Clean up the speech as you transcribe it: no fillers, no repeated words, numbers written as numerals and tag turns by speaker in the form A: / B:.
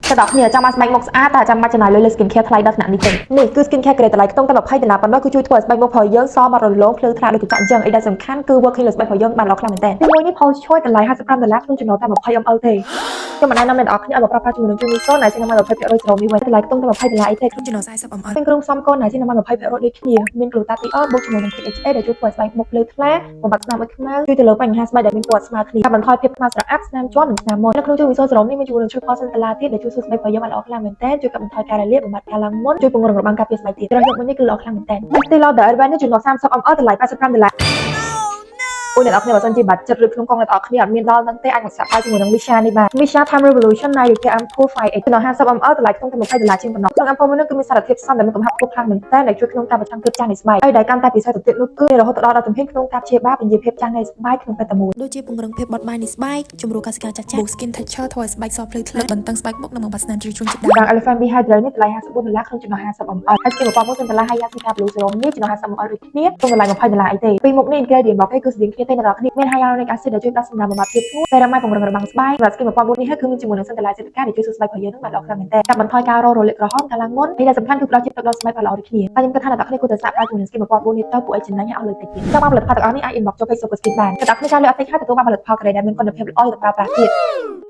A: តែដល់គ្នាចង់បានស្បែកមុខស្អាតតែចាំបាច់ចំណាយលុយលើ skin care ថ្លៃដល់ថ្នាក់នេះទេនេះគឺ skin care ក្រេតម្លៃខ្ទង់តែ20ដុល្លារប៉ុណ្ណោះគឺជួយធ្វើឲ្យស្បែកមុខរបស់យើងសមរលោងភ្លឺថ្លាដូចកញ្ចក់អញ្ចឹងអីដែលសំខាន់គឺ working លើស្បែករបស់យើងបានល្អខ្លាំងមែនទែនទីមួយនេះ Paula's Choice តម្លៃ55ដុល្លារក្នុងចំណោមតែ20 ml ទេខ្ញុំមិនណែនាំអ្នកនរគ្នាឲ្យមកប្រើប្រាស់ជាមួយនឹង Jumiso niacinamide 20%សេរ៉ូមនេះវិញតម្លៃខ្ទង់តែ20ដុល្លារអីទេ
B: ក្នុងចំណោម40 ml
A: មានគ្រឿងផ្សំកូន niacinamide 20%ដូចគ្នាមាន glutathione បូកជាមួយនឹង PHA ដែលជួយធ្វើឲ្យស្បែកមុខភ្លឺថ្លាបំបត្តិស្នាមអុចខ្មៅជួយទៅលើបញ្ហាស្បែកដែលមានពណ៌ស្មើគ្នាកាត់បន្ថយភាពខ្មៅស្រអាប់ស្នាមជាំនិងស្នាមមុននៅក្នុង Jumiso សេរ៉ូមនេះមានជាមួយនឹង triple centella ទៀតដែលជួយសួរស្បែករបស់យើងបានល្អខ្លាំងមែនទែនជួយកាត់បន្ថយការរលាកបំបត្តិការឡើងមុនជួយពង្រឹងរបាំងការពារស្បែកទៀតត្រង់យកមួយនេះគឺល្អខ្លាំងមែនទែន Estee Lauder Advanced នេះចំណុច30 ml តម្លៃ85ដុល្លារអូយអ្នកនរគ្នាបើសិនជាបាត់ចិត្តឬក្នុងកងអ្នកនរគ្នាអត់មានដល់ហ្នឹងទេអាចមកសាកប្រើជាមួយនឹង Missha នេះបាន Missha Time Revolution Night Repair Ampoule 5X ចំណុច50 ml តម្លៃក្នុងតែ20ដុល្លារជាងប៉ុណ្ណោះក្នុង ampoule មួយនេះគឺមានសារធាតុផ្សំដែលមានកំហាប់ខ្ពស់ខ្លាំងមែនទែនដែលជួយក្នុងការប្រឆាំងភាពចាស់នៃស្បែកហើយដែលកាន់តែពិសេសទៅទៀតនោះគឺរហូតដល់ដល់ទំហំក្នុងការព្យាបាលពន្យាភាពចាស់នៃស្បែកក្នុងពេលតែមួយ
B: ដូចជាពង្រឹងភាពបត់បែននៃស្បែកជំរុះកោសិកាចាស់ចាស់បូក skin texture ធ្វើឲ្យស្បែកសភ្លឺថ្លាបន្តឹងស្បែកមុខនិងបំបត្តិស្នាមជ្រីជ្រុងជាដើម
A: រង Elephant Bee Hydrate នេះតម្លៃ54ដុល្លារក្នុងចំណោះ50 ml ហើយ skin 1000 centella Hyacinth Blue Serum នេះចំណោះ50 ml ដូចគ្នាក្នុងតម្លៃ20ដុល្លារអីទេពីរមុខនេះ ingredient របស់គេគឺស្តៀងគ្នាទេអ្នកនរគ្នាមាន hyaluronic acid ដែលជួយផ្ដល់សំណើមបំបត្តិភាពស្ងួត ceramide ពង្រឹងរបាំងស្បែកសម្រាប់ skin 1004នេះគឺមានជាមួយនឹង centella asiatica ដែលជួយសួរស្បែករបស់យើងនឹងបានល្អខ្លាំងមែនទែនកាត់បន្ថយការររលាកក្រហមការឡើងមុននេះដែលសំខាន់គឺផ្ដល់ជាតិទឹកដល់ស្បែកបានល្អដូចគ្នាតែខ្ញុំគិតថាអ្នកនរគ្នាគួរតែសាកប្រើជាមួយនឹង skin 1004នេះទៅពួកឯងចំណេញហើយអស់លុយតិចទៀតចង់បានផលិតផលទាំងអស់នេះអាច inbox ចូល page Super Skin បានអ្នកនរគ្នាចាយលុយអត់តិចហើយទទួលបានផលិតផលក្រេដែលមានគុណភាពល្អយកទៅប្រើប្រាស់ទៀត។